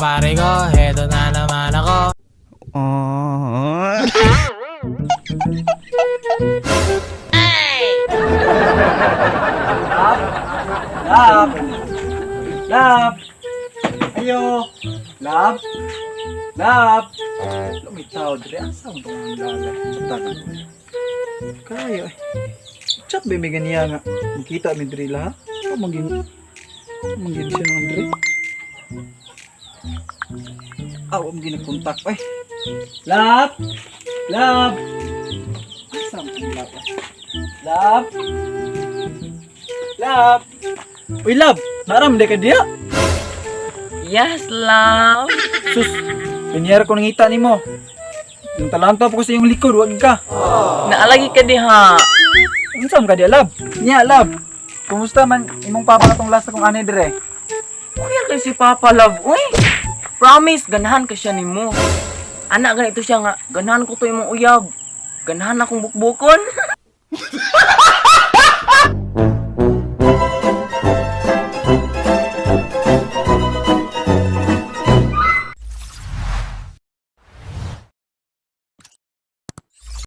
pare ko, heto na naman ako. Love! Love! Ayo! Love! Love! Lumitaw, dire. Asa mo itong lala? Chat. Kayo eh. Chat ba may ganiya nga? Makita mi dire lahat. Oh, maging maging siya ng Andre. Ah, wa maging nagkontak eh. Love! Love! Asa mo itong love, eh? Love! Love! Uy, love! Naram, di ka diya? Yes, love. Sus, pinyera ko nangita nimo. Yung talanta po ko sa iyong likod, wag ka. Naalagi ka diha. Unsa man ka diya, love? Nya, love. Kumusta man imong papa katong last akong anay dire? Kuya kay si Papa, love. Uy, promise, ganahan ka siya nimo. Anak, ganito siya nga, ganahan ko to imong uyab. Ganahan akong bukbukon.